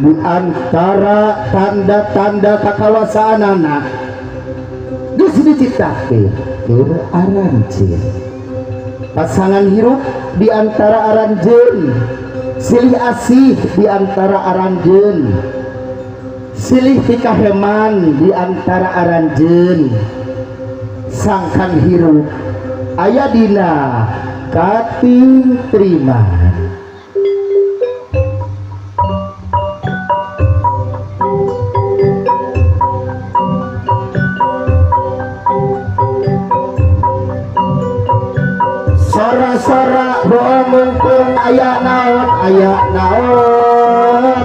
Di antara tanda-tanda kakawasaanana geus diciptakeun keur aranjeun. Pasangan hirup di antara aranjeun, silih asih di antara aranjeun, silih pikaheman di antara aranjeun. Sangkan hirup aya dina katingtriman. Sora-sora boomungkung aya naon aya naon.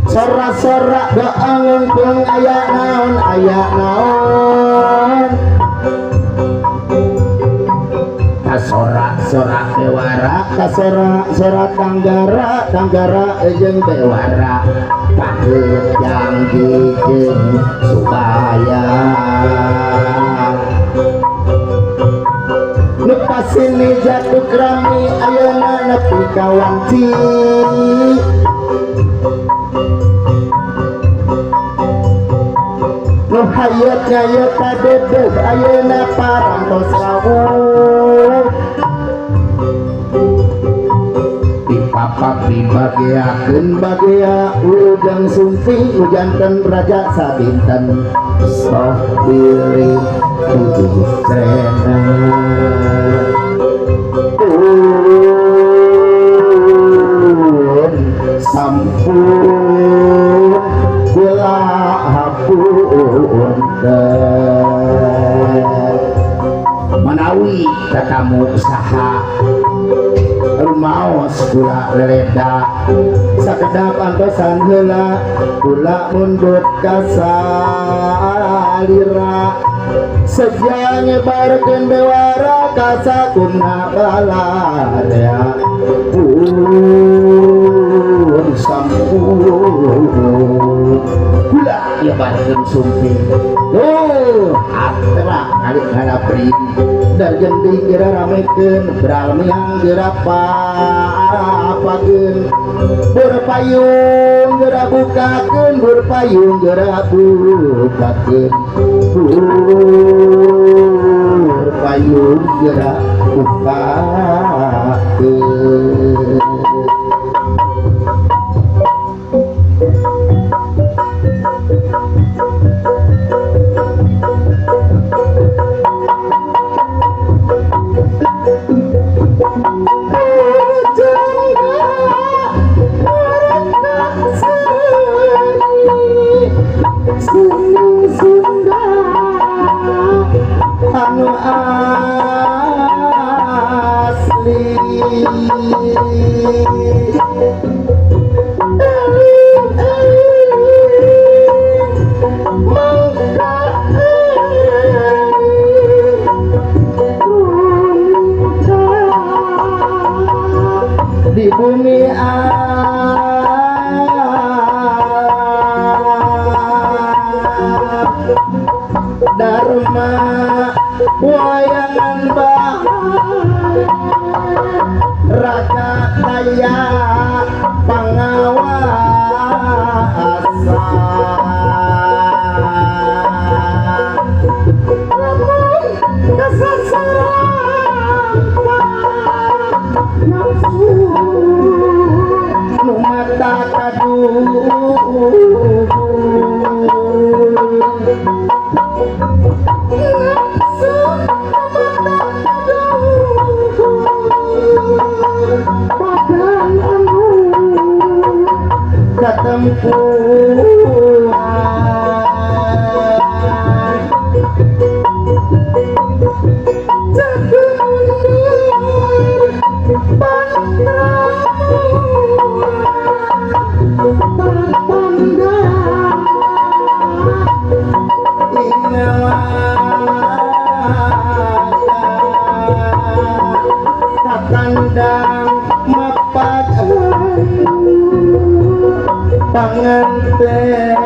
Sora-sora boomungkung aya naon aya naon. Kasora-sora bewara, kasora-sora tanggara, tanggara jeung bewara. Paheut janggi jeung supaya nu pasini jatuh krami ayeuna nepi ka wanci. Nu hayat ngayet kadedeg ayeuna parantos rawuh. Dipapak dibageakeun bagea ujang sumping ujanten raja sabinten soh bilih tujuh srena. Pun sampun kula hapunten manawi tatamu saha rumaos kula leleda sakedap antosan heula kula mundut kasalira seja nyebarkeun bewara kasakumna balarea pun sampun kula nyebarkeun sumping. Tuh atra kali ngadapri dargending geura ramekeun beral miang geura papakeun bur payung geura bukakeun bur payung geura bukakeun bur payung geura bukakeun. Anu asli di bumi Dharma wayangan raga daya pangawasa. Lamun kasasaran nafsu nu mata kaduh katempuan jagunur pantramu tertanda kakandang mapat panganten.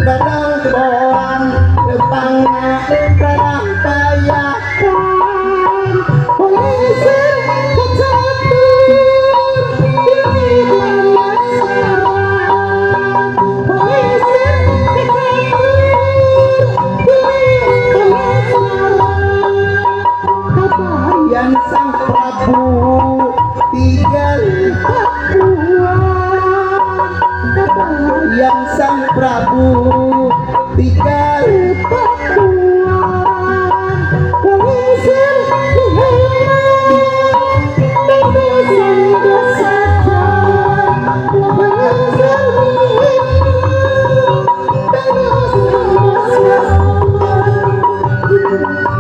Dadang boan lempang paya. Kabayan Sang Prabu tinggal Pakuan. Kabayan Sang Prabu tinggal Pakuan. Walisir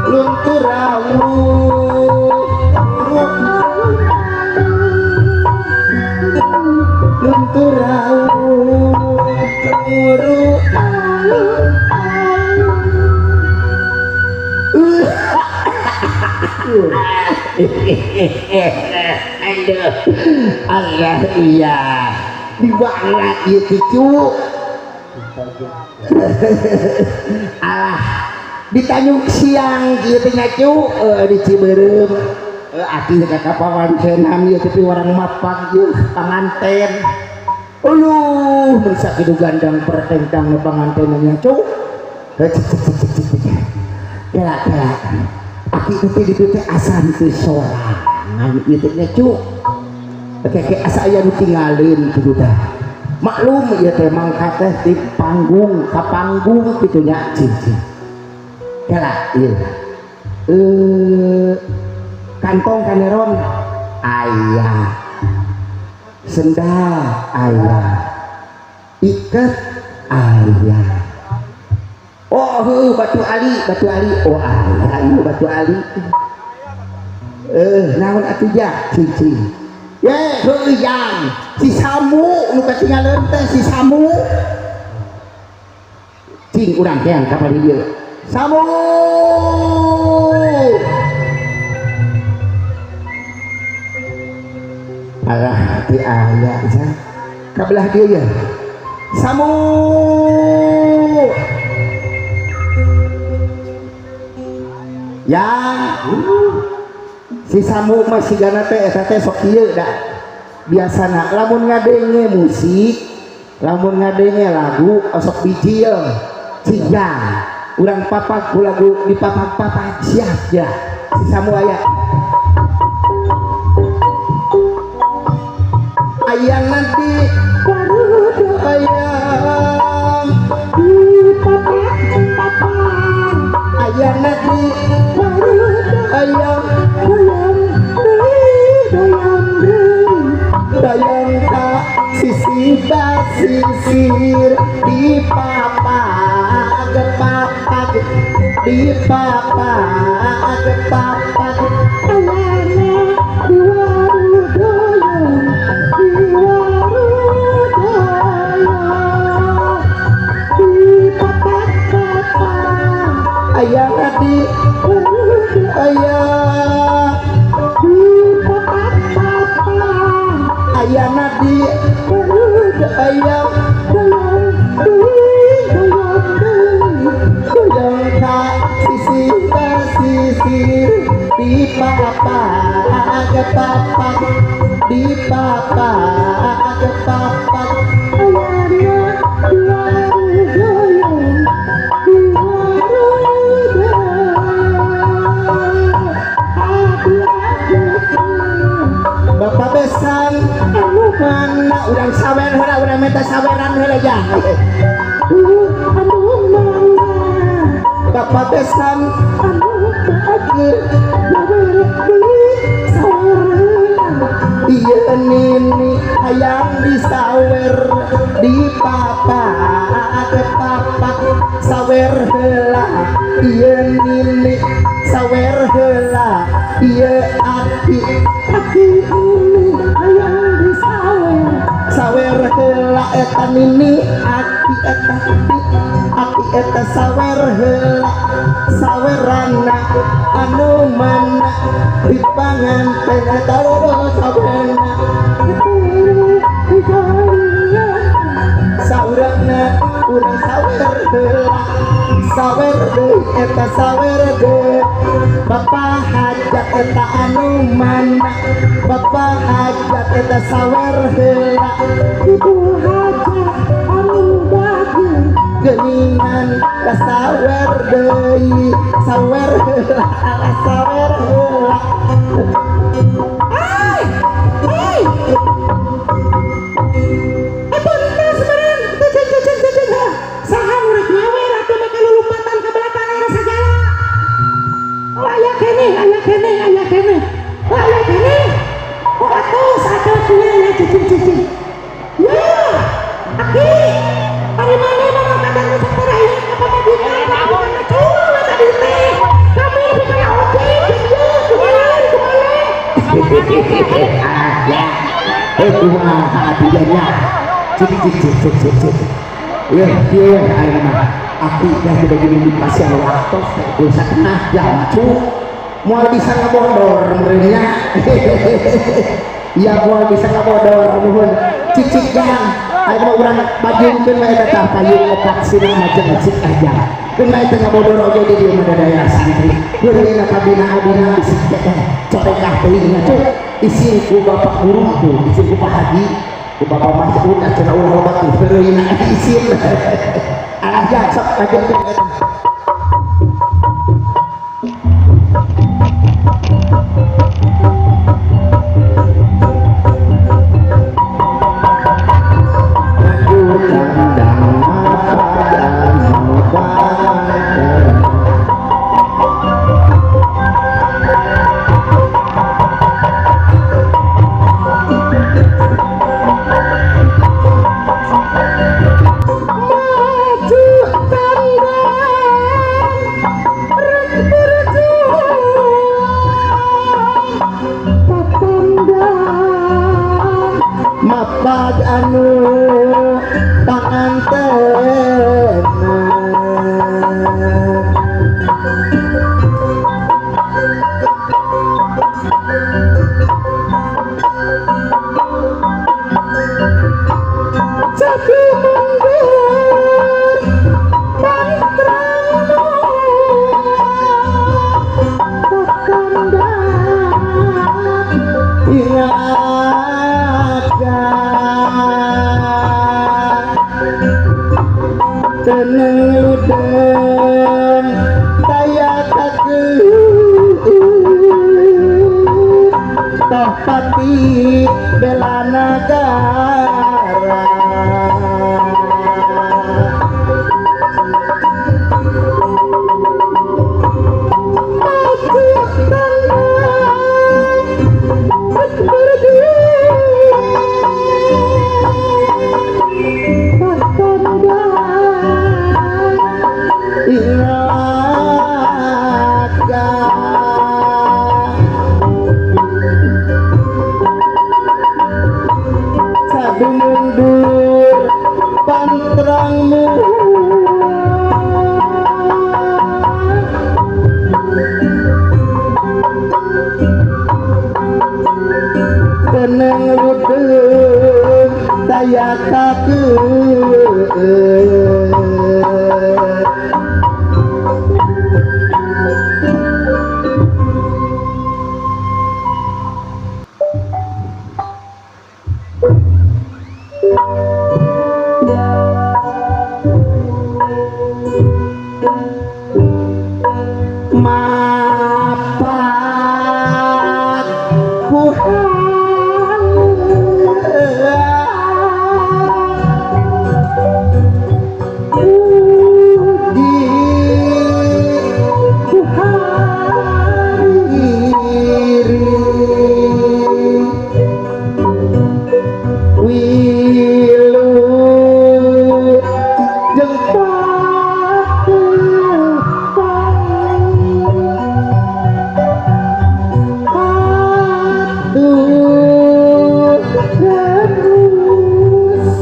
luntur rawu luntur rawu uru aduh Allah iya dibangat ieu cucu alah ditanyuk siang kieu teh nya cu di Ciberem aki ka kapawancenan ieu teh orang mapag ieu panganten uluh mun sakitu gandang pertentang panganten nya cu kela kela aki teh di teh asa teu sorangan ieu teh nya cu keke asa aya nu tinggalin kitu tah maklum ieu teh mangkat teh di panggung ka panggung kitu nya cing kela ieu kantong kaneron aya sendal aya iket aya oh heuh batu ali oh aya ieu batu ali naon atuh ja cing ye heuh jang si Samu nu katingaleun teh si Samu cing urang keang ka bari ieu Samu alah ti aya jang kabelah dieu ya Samu yang si Samu mah sigana teh eta teh sok kieu da biasana lamun ngadenge musik lamun ngadenge lagu osok bijil cijang urang papak ku lagu dipapak-papak siap ya si Samu aya ayang nanti baru ayang dipapak-papak ayang nanti baru ayang dayang tak sisi basisir dipapak papak dipapak papak ayana diwaru doyong dipapak papak ayana di ayang dipapak papak ayana di ayang doyong ka sisi basisir dipapak papak dipapak papak ayana diwaru doyong diwaru doyong Bapak besan anu mana urang sawer heula urang meta saweran heula jang anu mana Bapak besan anu bager ieu nini hayang disawer dipapak papak sawer heula ieu nini sawer heula ieu aki aki ini hayang disawer sawer heula eta nini aki eta aki eta sawer heula sawerana anu mana dipanganten eta sawerna saurangna urang sawer heula sawer deui eta sawer deui Bapak hajat eta anu mana Bapak hajat eta sawer heula Ibu hajat anu bager geuningan ka sawer deui sawer heula sawer heula Aya keneh, aya keneh. Oh, aya keneh. Oh, atos, atos ieu ya cicing-cicing. Ya, aki, ari maneh mah kadang Nusantara ieu ka pamajikan, pamajikan cul tadi teh. Kami lebih kaya ojek, ieu kumaha kumaha. Ah, ya. Eh, kumaha atuh nya. Cik cik cik cik cik cik. Ya, kieu we ayeuna mah. Aki dah tidak gini di pasien waktu teh setengah jam cu. Moal bisa ngabodor meureun nya. Iya moal bisa ngabodor nuhun. Cik cik jang. Ayeuna mah urang pajungkeun we eta tah payung opat sina majeng cik aja. Keun eta ngabodor oge di dieu mah dadaya santri. Heureuna kabina abina bisi teh corekah teuing nya cu. Isin ku bapak guru tuh, isin ku Pak Haji, ku Bapak Mas'ud acara ulah loba tuh heureuna isin. Alah jang sok pajungkeun eta. Maju kandang mapag anu panganten. Maju kandang rek berjuang patandang mapag anu panganten. Jatuh mundur pantrangmu kakandang ingat teneng luden daya kakeut toh pati bela negara. Maju kandang rek berjuang kakandang ingat sadu mundur pantrangmu teneng ludeng daya kakeut. Mapak ku puji ku hariri wilu jeung patuh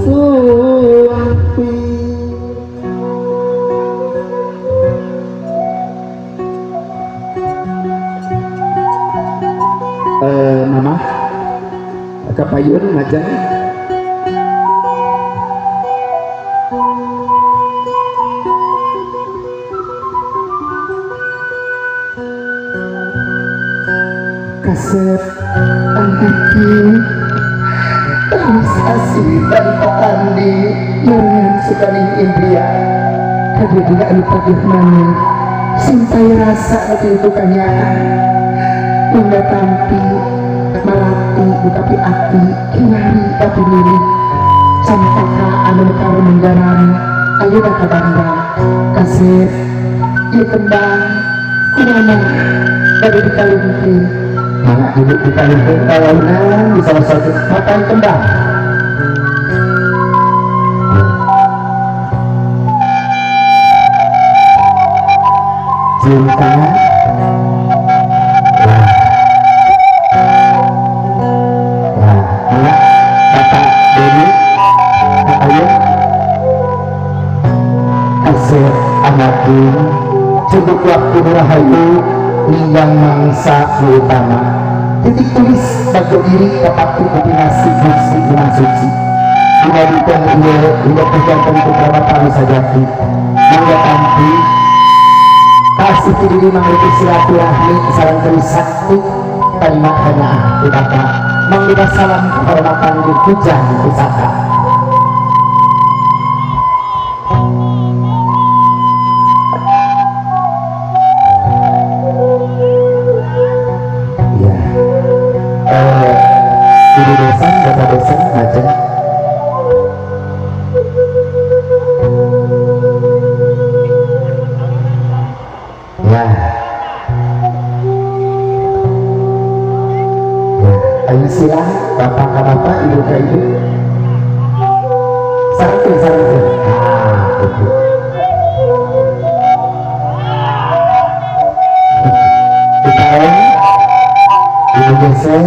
sumpi. Mama kapayun majang kasep Andiki terus asih tanpa andi Nuryan Sukaning Indria kadia anu pagih maneh sampai rasa nu itu kanyaan tunda tampi malati butapi ati kiwari tapi milik campaka anu mekar menggaram ayeuna ka Bandang kasep ieu kembang kumaha. Bade dikalungkeun. Mangga ibu dikalungkeun kalaunan di salah satu makan kembang. Cium tangan. Nah, mangga Bapak Deni, Pak Ayu, kasih anakin cukup waktu rahayu ninggang mangsa utama titik tulis bagi diri kepati kombinasi fungsi iman suci hingga ditong ieu hingga kegiatan putra bapak sajati hingga tampi kasih diri mangriti silaturahmi sareng Trisakti tarima kanyaah ti bapak manggih salam kehormatan di kujang pusaka. Ya, ibu dosen, bapak dosen, ngajeng. Ya, ya, ayo silah bapak ke bapak, ibu ke ibu. Satu satu. Ah, itu. Kita ibu dosen.